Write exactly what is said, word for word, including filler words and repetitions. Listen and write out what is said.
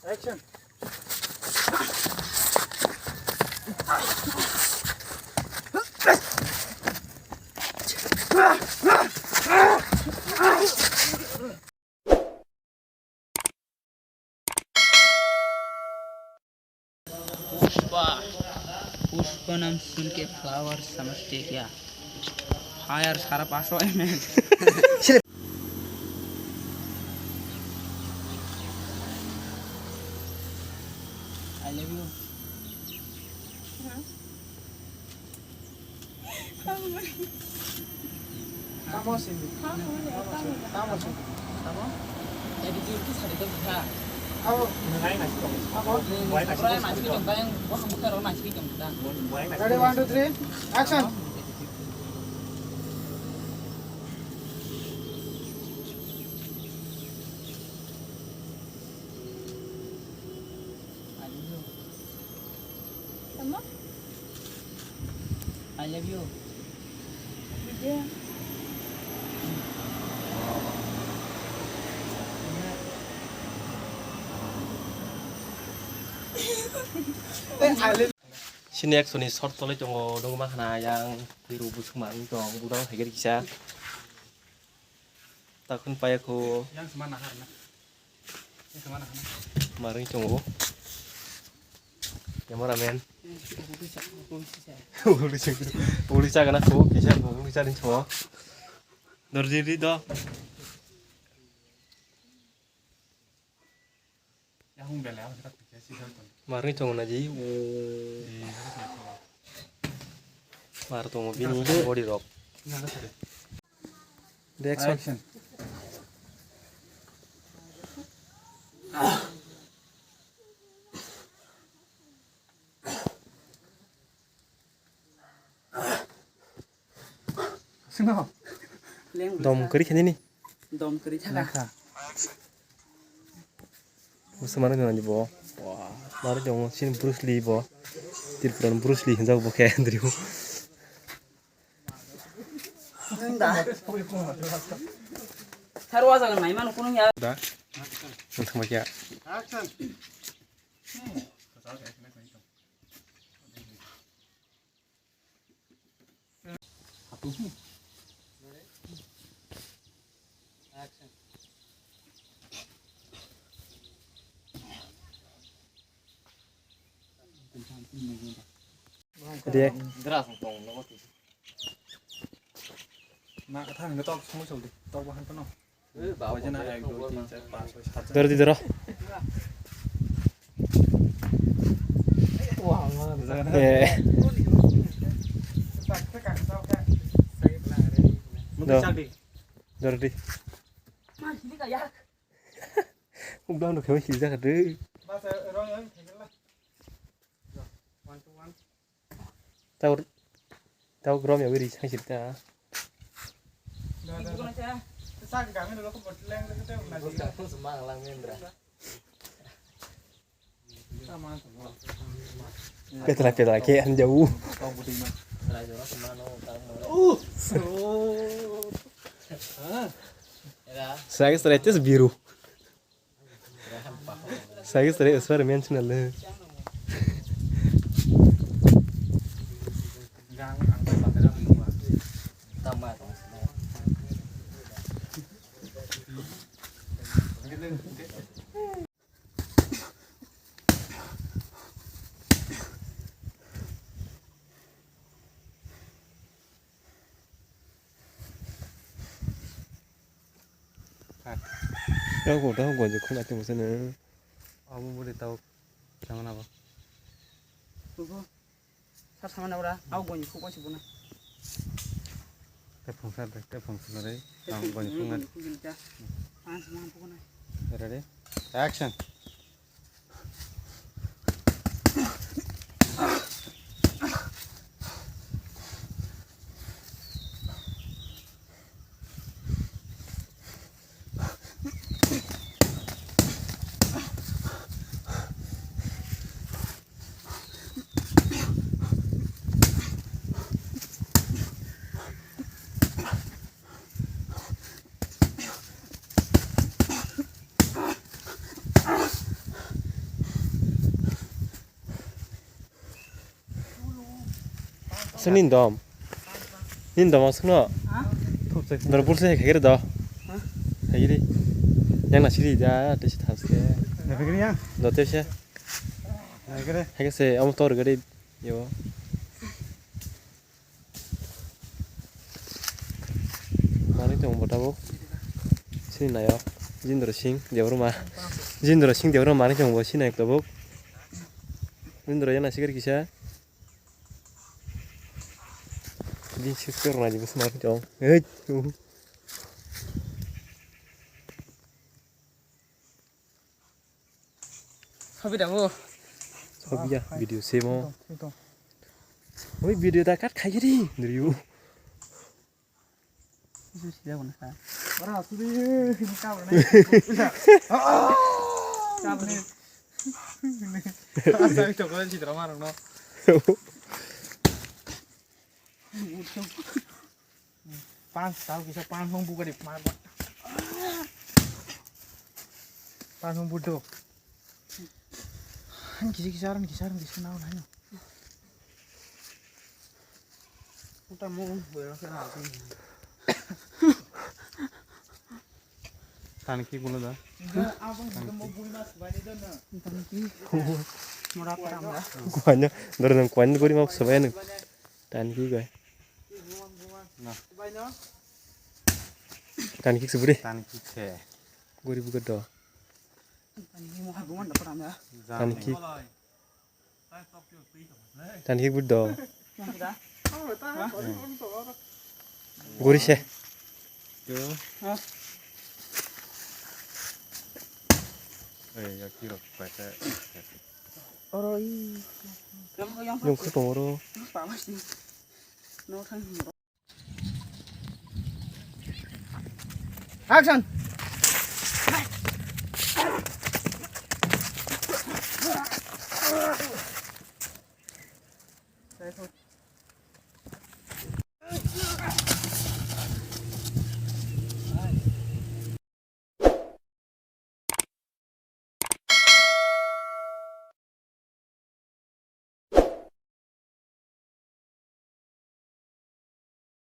Action. पुष्पा, पुष्प नाम सुन के फ्लावर समझते क्या? हाँ यार, सारा पास हो है मैं। I love you. Tamo sindi. Tamo sindi. Tamo? Abo. Ready, one, two, three, action. Tamo? I love you. Bidya. Sini action ni short tolai tongo, nukma khna yang twi rw busuk ma wng tong, budang hai khe kisa. Takhun paya kho. Yang semana harna. Yang semana harna. Marwng tongo. Cameraman. Uli sa, uli sa. Uli sa, uli sa gana kho, kisa uli sa din chho. Dorji ri do. Marwng tongo na ji. Mar tongo bini body rok. Action. Action. Sino. Dom kwrwi khe nini? Dom kwrwi thaka. Naka. Busa mano nani bo. Maro jongo sin Bruce Lee bo. Tripura Bruce Lee hinjak bo khe Andrew. Nung da. Tharwa jaga nai mano kunung ya. Da. Nung thangma kya? Action. De. Na, thang nge tok song sol di. Tok bahan kono. Doro di doro. Eh. Doro. Doro di. Ugdang no khebai sijak de. Tau, tau grom ya wiri sang sita. Petla petla ke an jau. Saya straight biru. Sagi sari uswar mention le. Tau ko tau gonji khuna tong sene. Abo bole tau tang na ba. Bubu. Sar sama na ura. Au gonji khuk bai sibuna. Te phung sar de, te phung sar de. Ang gonji khuk na. Ang sama phuk na. Ready? Action. Nin dom. Nin dom asno. Dor bulse hai khaigiri do. Khaigiri. Yang na siri da, tesi thaske. Do tesi. Haikhe se, amo tor gari, yo. Mani tong bo tabuk. Sini nayo. Jindro Singh Debbarma. Jindro Singh Debbarma mani tong bo sini nayo tabuk. Jindro yana sikir kisa. Jin sikir na jibus mani tong. Hei. Sabi da bo. Sabi ya, video se mo. Oi, video da kat khai ri. Diriu. Isu sida bona sa. Ora suri ni ka bona. Ka bona. Sa to ko si drama no. Pang, tao kisa pang hong buka di pang. Pang hong budo. Kisa kisa aran kisa aran kisa nao nai. Uta mo bela kena aku. Tanki guna da. Tanki. Mora param da. Kuanya, dorong kuanya gori mau sebayan. Tanki gue. Tanki sebure. Tanki se. Gori buka do. Tanki. Tanki budo. Gori se. Oro i. Yung khe tongoro. Action.